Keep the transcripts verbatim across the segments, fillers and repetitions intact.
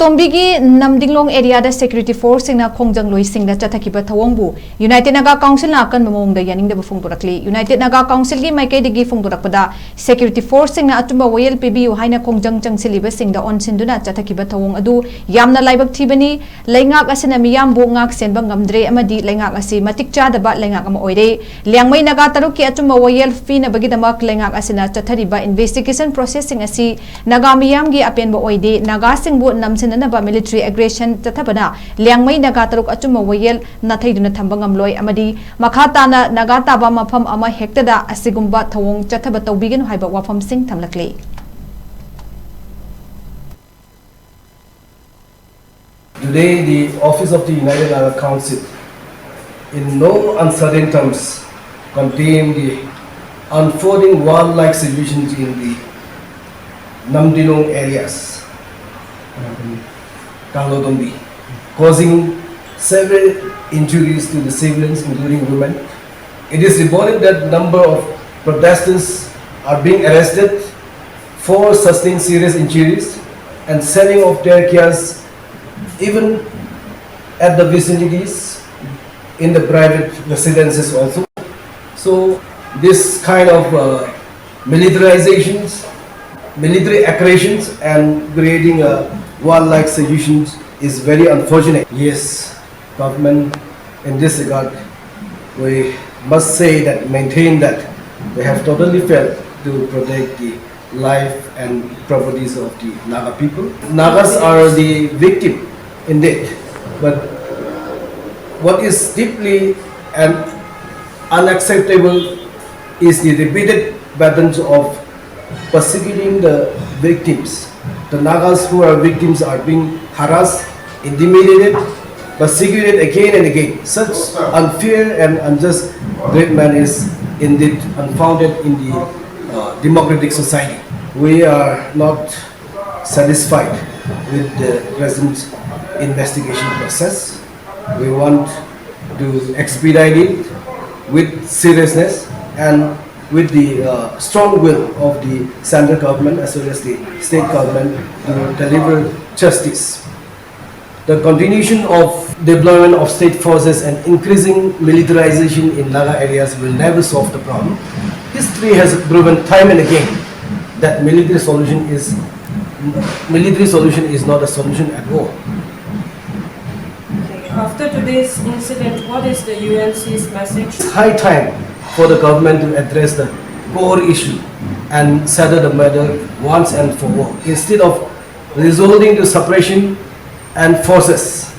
ꯇꯣꯝꯕꯤꯒꯤ ꯅꯝꯗꯤꯡꯂꯣꯡ ꯑꯦꯔꯤꯌꯥꯗ ꯁꯦꯀ꯭ꯌꯨꯔꯤꯇꯤ ꯐꯣꯔꯁꯁꯤꯡꯅ ꯈꯣꯡꯖꯪ ꯂꯣꯏꯁꯤꯡꯗ ꯆꯠꯊꯈꯤꯕ ꯊꯧꯑꯣꯡꯕꯨ ꯌꯨꯅꯥꯏꯇꯦꯗ ꯅꯥꯒꯥ ꯀꯥꯎꯟꯁꯤꯜꯅ ꯑꯀꯟꯕ ꯃꯑꯣꯡꯗ ꯌꯥꯅꯤꯡꯗꯕ ꯐꯣꯡꯗꯣꯔꯛꯂꯤ꯫ ꯌꯨꯅꯥꯏꯇꯦꯗ ꯅꯥꯒꯥ ꯀꯥꯎꯟꯁꯤꯜꯒꯤ ꯃꯥꯏꯀꯩꯗꯒꯤ ꯐꯣꯡꯗꯣꯔꯛꯄꯗ, ꯁꯦꯀ꯭ꯌꯨꯔꯤꯇꯤ ꯐꯣꯔꯁꯁꯤꯡꯅ ꯑꯆꯨꯝꯕ ꯋꯥꯌꯦꯜ ꯄꯤꯕꯤꯌꯨ ꯍꯥꯏꯅ ꯈꯣꯡꯖꯪ ꯆꯪꯁꯤꯜꯂꯤꯕꯁꯤꯡꯗ ꯑꯣꯟꯁꯤꯟꯗꯨꯅ ꯆꯠꯊꯈꯤꯕ ꯊꯧꯑꯣꯡ ꯑꯗꯨ ꯌꯥꯝꯅ ꯂꯥꯏꯕꯛ ꯊꯤꯕꯅꯤ꯫ ꯂꯩꯉꯥꯛ ꯑꯁꯤꯅ ꯃꯤꯌꯥꯝꯕꯨ ꯉꯥꯛ ꯁꯦꯟꯕ ꯉꯝꯗ꯭ꯔꯦ ꯑꯃꯗꯤ ꯂꯩꯉꯥꯛ ꯑꯁꯤ ꯃꯇꯤꯛ ꯆꯥꯗꯕ ꯂꯩꯉꯥꯛ ꯑꯃ ꯑꯣꯏꯔꯦ꯫ ꯂꯤꯌꯥꯡꯃꯩ ꯅꯥꯒꯥ ꯇꯔꯨꯛꯀꯤ ꯑꯆꯨꯝꯕ ꯋꯥꯌꯦꯜ ꯄꯤꯅꯕꯒꯤꯗꯃꯛ ꯂꯩꯉꯥꯛ ꯑꯁꯤꯅ ꯆꯠꯊꯔꯤꯕ ꯏꯟꯚꯦꯁꯇꯤꯒꯦꯁꯟ ꯄ꯭ꯔꯣꯁꯦꯁꯁꯤꯡ ꯑꯁꯤ ꯅꯥꯒꯥ ꯃꯤꯌꯥꯝꯒꯤ ꯑꯄꯦꯟꯕ ꯑꯣꯏꯗꯦ꯫ ꯅꯥꯒꯥꯁꯤꯡꯕꯨ ꯅꯝꯁꯤꯟꯅꯅꯕ ꯃꯤꯂꯤꯇꯔꯤ ꯑꯦꯒ꯭ꯔꯦꯁꯟ ꯆꯠꯊꯕꯅ ꯂꯤꯌꯥꯡꯃꯩ ꯅꯥꯒꯥ ꯇꯔꯨꯛ ꯑꯆꯨꯝꯕ ꯋꯥꯌꯦꯜ ꯅꯥꯊꯩꯗꯨꯅ ꯊꯝꯕ ꯉꯝꯂꯣꯏ ꯑꯃꯗꯤ ꯃꯈꯥ ꯇꯥꯅ ꯅꯥꯒꯥ ꯇꯥꯕ ꯃꯐꯝ ꯑꯃ ꯍꯦꯛꯇꯗ ꯑꯁꯤꯒꯨꯝꯕ ꯊꯧꯑꯣꯡ ꯆꯠꯊꯕ ꯇꯧꯕꯤꯒꯅꯨ ꯍꯥꯏꯕ ꯋꯥꯐꯝꯁꯤꯡ ꯊꯝꯂꯛꯂꯤ꯫ Today, the office of the United Naga Council, in no uncertain terms, condemned the unfolding war-like situations in the Namdilong areas, Kanglodombi, causing severe injuries to the civilians, including women. It is reported that number of protesters are being arrested for sustained serious injuries and selling of their cars even at the vicinities in the private residences also. So this kind of uh, militarizations, military aggressions and creating a war-like solutions is very unfortunate. Yes, government in this regard, we must say that, maintain that they have totally failed to protect the life and properties of the Naga people. Nagas are the victim indeed, but what is deeply and unacceptable is the repeated patterns of persecuting the victims. The Nagas who are victims are being harassed, intimidated, persecuted again and again. Such unfair and unjust treatment is indeed unfounded in the uh, democratic society. We are not satisfied with the present investigation process. We want to expedite it with seriousness and with the uh, strong will of the central government as well as the state government to deliver Justice. The continuation of deployment of state forces and increasing militarization in Naga areas will never solve the problem. History has proven time and again that military solution is military solution is not a solution at all. Okay. After today's incident, what is the U N C's message? It's high time for the government to address the core issue and settle the matter once and for all, instead of resorting to suppression and forces.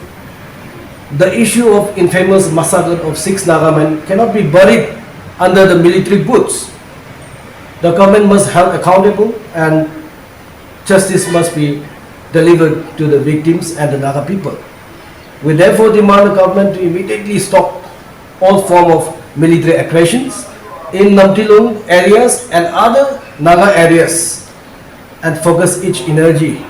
The issue of infamous massacre of six Naga men cannot be buried under the military boots. The government must held accountable and justice must be delivered to the victims and the Naga people. We therefore demand the government to immediately stop all form of military aggressions in Namtilung areas and other Naga areas and focus its energy